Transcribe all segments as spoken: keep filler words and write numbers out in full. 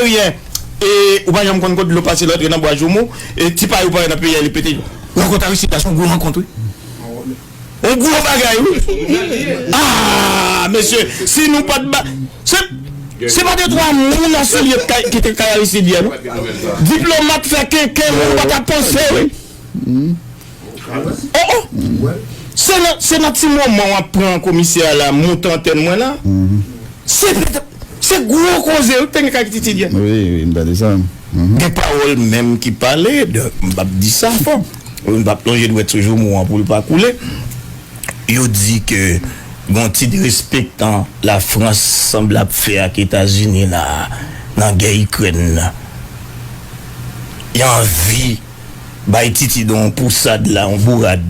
Seryen. E ou pa janm konn kot dlo pase l antre nan bwa joumou, e ti pay ou pa wè nan peyi a li pete. Rankont Aristide la se yon gwo rankont wi. Yon gwo bagay wi. Ah mesye, si nou pa t ba se se pa de twa moun an soulye ki te kay Aristide yè non. Diplomat fè kenken moun pa t ap panse wi. Oh oh. Se nan se nan ti moman w ap pran komisè a la monte antèn mwen la. Se se gwo koze wi k te gen kay Titid yè. Wi wi m tande sa. Gen pawòl menm ki pale de m p ap di sa fò. M p ap lonje dwèt sou joumou an pou l pa koule. Yo di ke gon ti derespektan Lafrans sanble ap fè ak Etazini la nan gè Ikrèn nan. Yo anvi bay Titid yon pousad la, yon bourad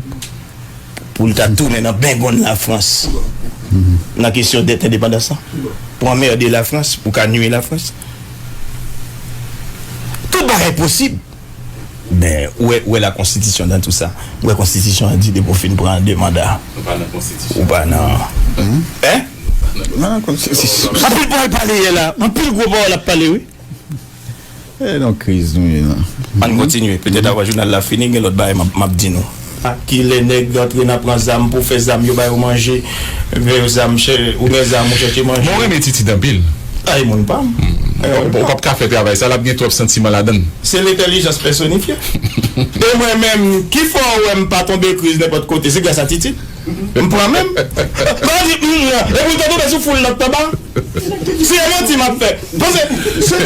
pou l ta tounen nan bengonn Lafrans nan kesyon dèt endepandans lan. Pou anmède Lafrans, pou ka nui Lafrans. Tout bagay posib. Men ou wè, ou wè la konstitisyon nan tou sa. Ou wè konstitisyon an di depi w fin pran de manda. Ou pa nan konstitisyon. Ou pa nan. Hein? Nan konstitisyon. Anpil pawòl pale yè la. Anpil gwo pawòl ap pale wi. E nan kriz nou ye la. Ann kontinye. Petèt avan jounal la fini, gen lòt bagay m ap m ap di nou. A kilè nèg antre nan pran zam pou fè zam yo ba yo manje, fè yo zam chè, ou gen zam ou chèche manje. Mwen renmen Titid anpil. Ay moun pa m. Ou p ap ka fè travay sa, l ap gen twòp santiman ladan l. Se lentèlijans pèsonifye. E mwen menm, ki fè w wè m pa tonbe kriz nenpòt kote, se gras a Titid. M pran menm. Mwen di, m, epi m te tonbe sou foul lòt anba. Se yon manti m ap fè. Paske, se,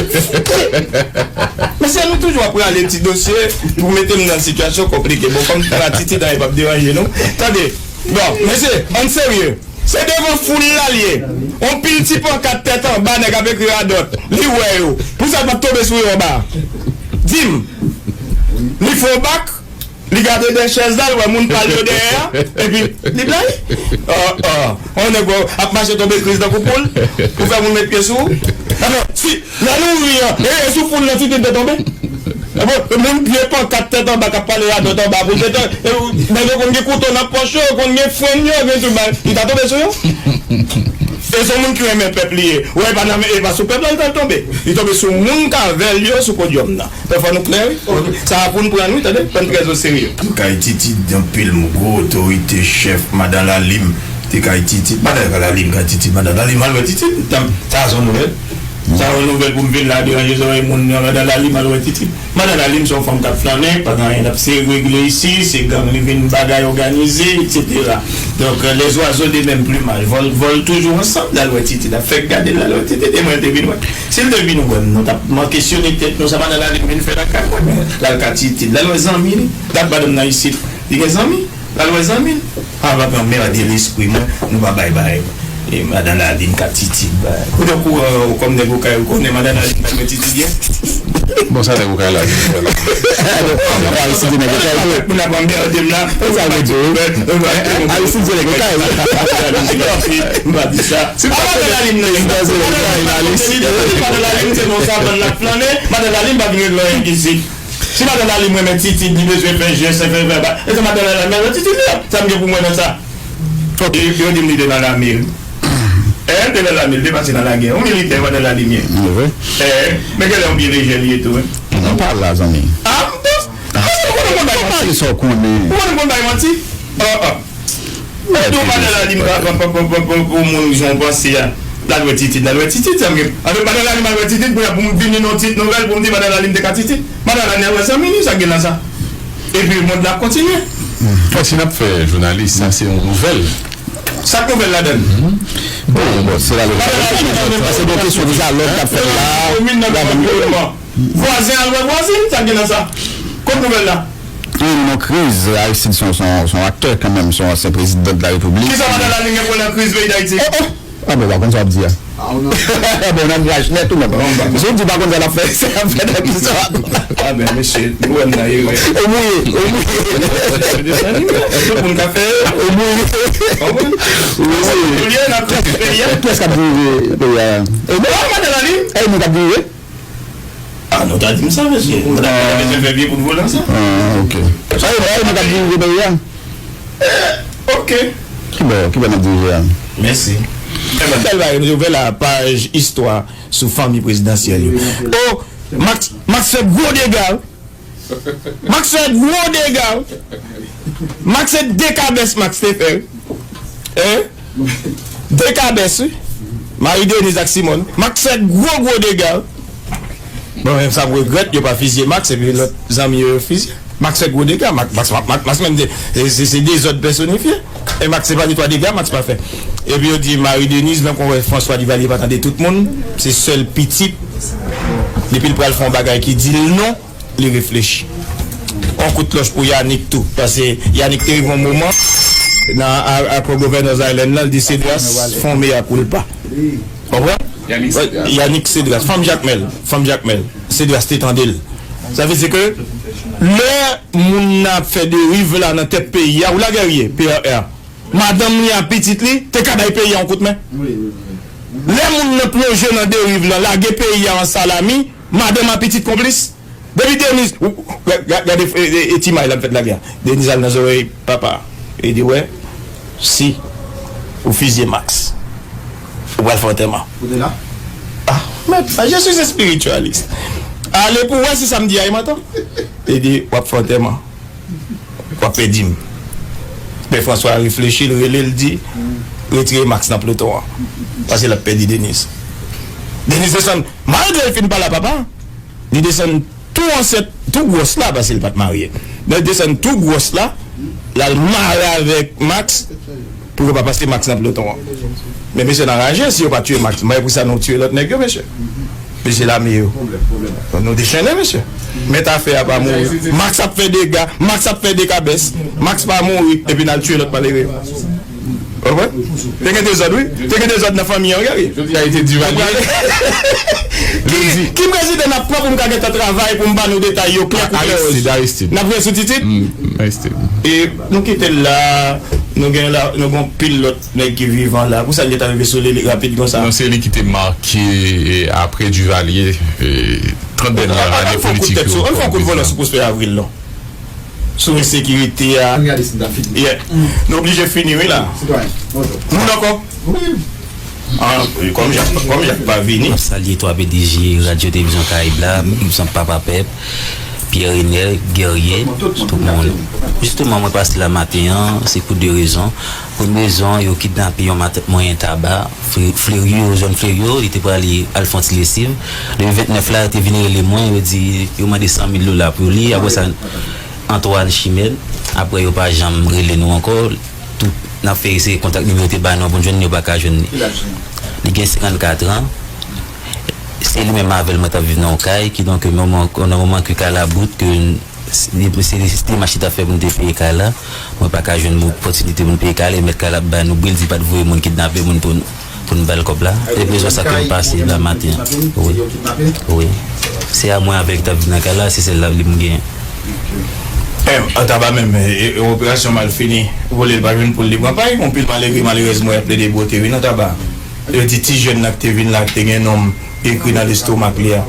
mesye, nou toujou ap rale ti dosye pou mete m nan sitiyasyon konplike. Bon, kòm m pran Titid, anyen p ap deranje nou. Tande, bon, mesye, ann serye. Se devan foul la l ye. On pil ti pankat tèt anba, nèg ap ekri radòt. Li wè yo. Pou sa l pa t tonbe sou yo anba. Di m, li fè yon bak, li gade dèyè chèz la, l wè moun pa l yo dèyè a, epi li blayi. Oh, oh. On nèg wè ap mache tonbe kriz tankou poul, pou fè moun met pye sou ou. Alò, si, lè nou ri an, e, e sou foul nan Titid te tonbe. Bon, moun vye pankat tèt anba k ap pale radòt anba pou l te tan-, e, nèg yo konn gen kouto nan pòch yo, konn gen frenn yo, gen tout bagay. Li ta tonbe sou yo? E se yon moun ki renmen pèp li ye. Wè, e pa nan, e pa sou pèp la li t al tonbe. Li tonbe sou moun k avè l yo sou podyòm nan. Fò nou klè, wi. Sa a pou n pran, wi, tande? Fò n trè o serye. Kay Titid, anpil gwo otorite, chèf, madan Lalim, te kay Titid. Madan Lalim, kay Titid, madan Lalim, al wè Titid. Sa a se yon nouvèl. Sa a yon nouvèl pou m vin la deranje zòrèy moun nan, madan Lalim, al wè Titid. Madan Lalim se yon fanm k ap flannen, pa gen anyen l ap se regle isi, se gang li vin bagay òganize, etsetera. Donk, euh, les oiseaux de même plumage volent, volent toujours ensemble, l al wè Titid, ap fèk gade l, l al wè Titid, e mwen l te vin wè. Si l te vin wè m, nou t ap, m ap kesyone tèt nou, sa madan Lalim vin fè nan kay mwen, men l al ka Titid, l al wè zanmi li, dat madanm nan isit, li gen zanmi, l al wè zanmi l. A, m ap anmède lespri mwen, nou pa bay bay. E madan Lalim ka Titid bay. Ou te okouran, ou kòm nèg Okay, ou konnen madan Lalim pa gen Titid yè? Bon, sa nèg Okay la vin fè la? Aristide nèg Okay tou. Moun ap anmède m la. Sa vle di, wi. Aristide se nèg Okay. M pa di sa. Se pa madan Lalim nan. Madan Lalim se non sa bann l ap flannen. Madan Lalim pa vin regle anyen isit. Si madan Lalim renmen Titid, li bezwen fè jès, fè, fè, fè, e se madan Lalim, madan Titid li a. Sa m gen pou m wè nan sa? Yo, yo di m li te nan lame, wi. Eh, te nan lame, li te pase nan lagè. Yon militè, madan Lalim ye. Eh, men genlè yon pye lejè li ye tou, wi. Non, pa la, zanmi. Ah, m panse ou konnen konn bay manti. Ou konnen konn bay manti? Ah, ah. Mwen di w madan Lalim pa, pa, pa, pa, pa, pa, pou moun jan w panse a. L al wè Titid, l al wè Titid, sa m gen. Anfen, madan Lalim al wè Titid, kounye a pou m vini nan yon ti nouvèl pou m di madan Lalim te ka Titid. Madan Lalim al wè zanmi li, sa k gen nan sa? Epi mond la ap kontinye. Fò si n ap fè jounalis, sa se yon nouvèl. Sa k nouvèl ladan l? Bon, bon, se la le. Paske gen kesyon deja, lòd k ap fèt la. Komin nan anviwònman. Vwazen al wè vwazen, sa gen nan sa? Kot nouvèl la? Wi, nou nan kriz. Aristide se yon, se yon, se yon aktè kanmenm, se yon ansyen prezidan de la repiblik. Kisa madan Lalim gen pou wè nan kriz peyi Dayiti? Oh, oh! Ah bon, w pa konn sa w ap di a. Ah, w nan... Bon, w nan niyaj nèt ou menm. Si w di w pa konn sa l ap fè, sa l ap fè nan kriz la. Ah ben, mesye, nou wè m nan erè. Ou mouye, ou mouye. Tout moun ka fè erè. Ou mouye. Konprann? Ou mouye. Kiyès k ap dirije peyi a? Ou mouye. Ah, madan Lalim. Eh, nou k ap dirije. Ah, nou ta di m sa, mesye. Nou ta di m sa, fè vye kout volan sa. Ah, ok. Sa e, e, nou t ap dirije peyi a. Eh, ok. Kibò, kibò n ap dirije a? Mèsi. Bèl bagay, nou te ouvè la paj istwa sou fanmi prezidansyèl yo. Oh, Max, Max fè gwo dega, wi. Max fè gwo dega, wi. Max se de kabès Max te fè, wi. Hein? De kabès, wi. Marie Denise ak Simone. Max fè gwo, gwo dega, wi. Bon, menm sa m regrèt, yo pa fizye Max, epi lòt zanmi yo, yo fizye. Max fè gwo dega, Max, Max, Max, Max menm, se, se, se dezòd pèsonifye. E Max, se pa de twa dega Max pa fè. Epi yo di Marie Denise, nan konwè François Duvalier pa tande tout moun, se sèl pitit, depi l pral fè yon bagay ki di l non, li reflechi. On kout klòch pou Yanick tou, paske Yanick te rive yon moman, nan a- Akò Governors Island lan, li di Cedras fè yon mea culpa. Konprann? Yannick Cedras. Yannick Cedras, fanm Jakmèl, fanm Jakmèl. Cedras te tande l. Sa vle di ke lè moun nan ap fè deriv la nan tèt peyi a, ou la Guerrier, P R R, madanm li ak pitit li te ka bay peyi a yon kout men. Lè moun nan plonje nan deriv lan, lage peyi a an salami, madanm ak pitit konplis. Depi Deniz, ou- ou- ga- ga- gade e- e- e ti may la m fèt lage a. Deniz al nan zòrèy papa. E di, wè, si ou fizye Max, ou pral fè antèman. Ou te la? Ah, mèt, ah, je suis spiritualiste. Ale pou wè si sa m di a e manti. E di, w ap fè antèman. W ap pèdi m. Pè François reflechi, l rele, l di, retire Max nan ploton an. Paske l ap pèdi Deniz. Deniz desann, malgre l fin pale a papa, li desann tou ansent, tou gwòs la, paske l pa t marye. Li desann tou gwòs la, l al mare avèk Max pou yo pa pase Max nan ploton an. Men mesye n anraje, si yo pa tiye Max, m pa wè pou sa nou tiye lòt nèg yo, mesye. Mesye lame yo. Nou dechennen, mesye. Mèt afè a pa mouri. Max ap fè dega, Max ap fè dekabès, Max pa mouri, epi n al tiye lòt malere. Ou konprann? Te gen dezòd, wi. Te gen dezòd nan fanmi an, wi, gade. Jodi a, li te Duvalier. Ki, ki prezidan n ap pran pou m ka gentan travay pou m ba nou detay yo klè kou klè wòz? Aristide, Aristide. N ap jwe sou Titid? Mm, Aristide. E nou kite l la, nou gen la, nou gen pil lòt nèg ki vivan la. Pou sa l gentan rive sou li rapid konsa? Non, se li ki te make, e, apre Duvalier, e, trant dènyè ane politik yo. An n fè yon kout vòlò sou Prosper Avril, non. Sou ensekirite a. Ann gade si n ta fini. Yeah. Nou oblije fini, wi, la. Sitwayen, bonjou. Moun ankò? Wi. Ah, kòm Jak, kòm Jak pa vini. M ap salye twa P D G Radyo Televizyon Karayib la, m san Papa Pèp, Pierre Renel, Guerrier, tout moun. Jisteman, mwen pase la maten an, se pou de rezon. Premye rezon, yo kidnape yon matant mwen Taba, Fle- Fleryo, zòn Fleryo, li te prale al fè yon ti lesiv. Depi ventnèf la, yo te vin rele mwen, yo di yo mande san mil dola pou li. Apre sa, Antoine Chimène, apre yo pa janm rele nou ankò. Tout, n ap fè eseye kontak nimewo yo te ba nou an pou n jwenn li, yo pa ka jwenn li. Li gen senkannkat an. Se li menm avè l mwen t ap viv nan yon kay, kidonk, moman, nan moman ke kay la bout, ke Se, se, se demach li t ap fè pou n te peye kay la. Mwen pa ka jwenn opòtinite pou n peye kay la, e mèt kay la ap ba nou bri, l di pa t voye moun kidnape moun pou n, pou n ba l kòb la. Se pou rezon sa ke m pase la maten an. Wi. Wi. Se a mwen avè l ki t ap viv nan kay la, se sèl la li m genyen. Em, an Taba menm, e, e, operasyon mal fini. Vòlè l pa jwenn poul li pran pay, gon pil malere, malerèz mwen y ap plede bwote wi nan Taba. Yo di ti jèn nan ki te vin la, ki te gen non m ekri nan lestomak li a.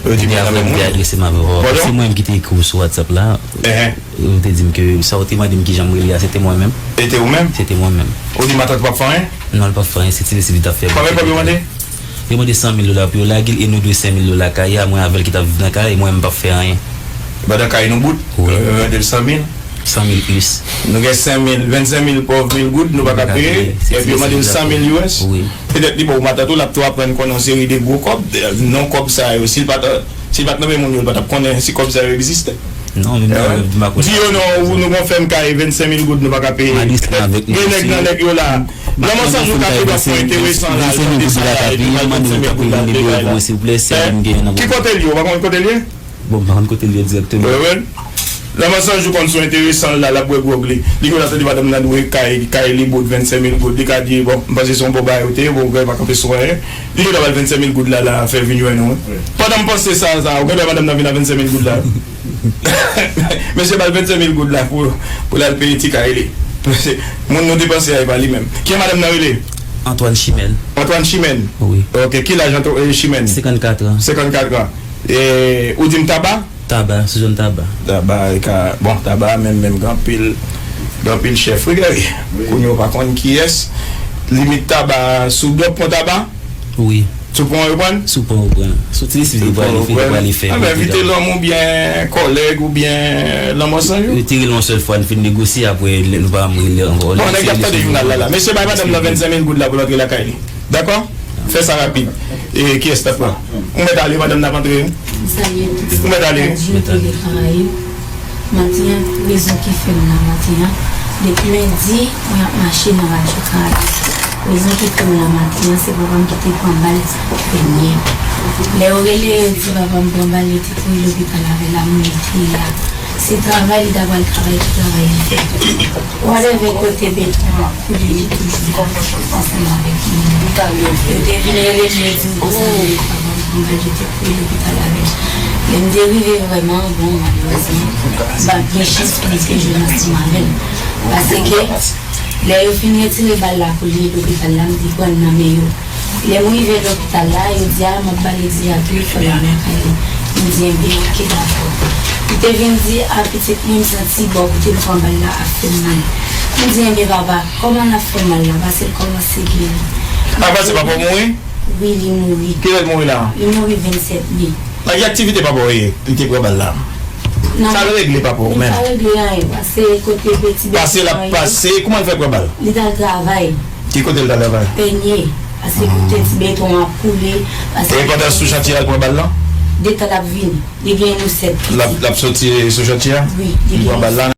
Yo di m nan men moun. Li te adrese m avè w. Padon? Se mwen menm ki te ekri w sou WhatsApp la. Ehe. Ou te di m ke sa w te mande m kijan m rele a, se te mwen menm. Se te ou menm? Se te mwen menm. Ou di matant p ap fè anyen? Non, li p ap fè anyen, se ti lesiv li t ap fè. Konbyen kòb yo mande? Yo mande san mil dola pou yo lage l e nou dwe senk mil dola kay a, mwen avè l ki t ap viv nan kay, e mwen menm m p ap fè anyen. Pandan kay nou bout, wi, yo mande l san mil. San mil U S. Nou gen senk mil, vennsenk mil pòv mil goud, nou pa ka peye. Epi yo mande l san mil U S. Wi. Petèt li ba w matant ou, l ap tou aprann konnen yon seri de gwo kòb, non kòb sa yo. Si l pa t, si l pa t nan men moun yo, l pa t ap konnen si kòb sa yo egziste. Non, li pa konnen. Di yo non, ou, nou gon fèm kay vennsenk mil goud, nou pa ka peye. Gen nèg nan nèg yo la. Lanmò Sanjou ka te dwa fè enteresan la, l tande sa la, epi l mande vennsenk mil goud la, de kay la. Ki kote l ye? Ou pa konn kote l ye? Bon, m pa konn kote l ye direkteman. Wi, wi. Lanmò Sanjou konn sou enteresan l la, l ap bwè gwòg li. Li gen dwa tande madanm nan dwe kay, kay li bout vennsenk mil goud. Li ka di, bon, m panse se yon bon bagay ou te ye, bon, ou pa kanpe sou anyen. Li gen dwa ba l vennsenk mil goud la, la, fè l vin jwenn ou. Wi. Pandan m panse sa, sa, ou gen dwa madanm nan vin ak vennsenk mil goud la. Mesye ba l vennsenk mil goud la pou, pou l al peye ti kay li. Mesye, moun nou te panse a, e pa li menm. Kijan madanm nan rele? Antoine Chimène. Antoine Chimène? Wi. Ok, ki laj Anto-, eh, Chimène? Senkannkat an. Senkannkat an. E, ou di m Taba? Taba, sou zòn Taba. Taba, e ka, bon, Taba menm, menm, gen anpil, gen anpil chèf, wi, gade. Wi. Kounye a, ou pa konn kiyès. Limit Taba, sou dòp pon Taba? Wi. Sou pon yo pran? Sou pon yo pran. Sou ti lisi li pral li fè. Anben, envite lanm oubyen kòlèg oubyen lanmò san jou. Yo te rele yon sèl fwa, n fin negosye, apre nou pa janm rele ankò. Bon, nèg ap tande jounal la la. Mesye, bay madanm nan vennsenk mil goud la pou l antre lakay li. Dakò? Fè sa rapid. E kiyès t ap pran? Ou mèt ale, madanm n ap antre. Ou mèt ale. Maten an, rezon ki fè m la maten an, depi lendi, mwen ap mache nan radyo Karayib. Rezon ki fè m la maten an, se papa m ki te pran bal premye. Lè yo rele, yo di papa m pran bal, yo te kouri lopital avè l, la mouri te ye a. Se travay li ta pral travay, ki travay li fè. Whatever kote beton an koule, li toujou la ansanm avèk moun. Yo te vin rele m, yo di m konsa, men papa m pran bal, yo te kouri lopital avè l. Lè m te rive vrèman, bon, malerezman, m pa t gen chans pou m te jwenn ansanm avè l. Paske, lè yo fin retire bal la pou li lopital la, m te pran l nan men yo. Lè m rive lopital la, yo di, a, m ap ba l egzeyat wi, fò l al lakay li. M di, enben, oke, dakò. Li te vin di, a, pitit mwen, m santi bò kote m pran bal la ap fè m mal. M di, enben, papa, kòman l ap fè m mal la? Pase l kòmanse geri. A, pase papa w mouri? Wi, li mouri. Kilè l mouri la? Li mouri vennsèt me. Nan ki aktivite papa w ye, li te pran bal la? Sa l regle papa w menm? Li pa regle anyen, pase kote peti beton an ye. Pase l ap pase, kòman l fè pran bal? Li t al travay. Ki kote l t al travay? Pènye. Pase kote ti beton an ap koule. E pandan sou chantye a l pran bal lan? Detan l ap vini. Li gen yon sèt pitit. L ap, l ap soti sou chantye a? Wi, li gen yon sèt. Li pran bal la?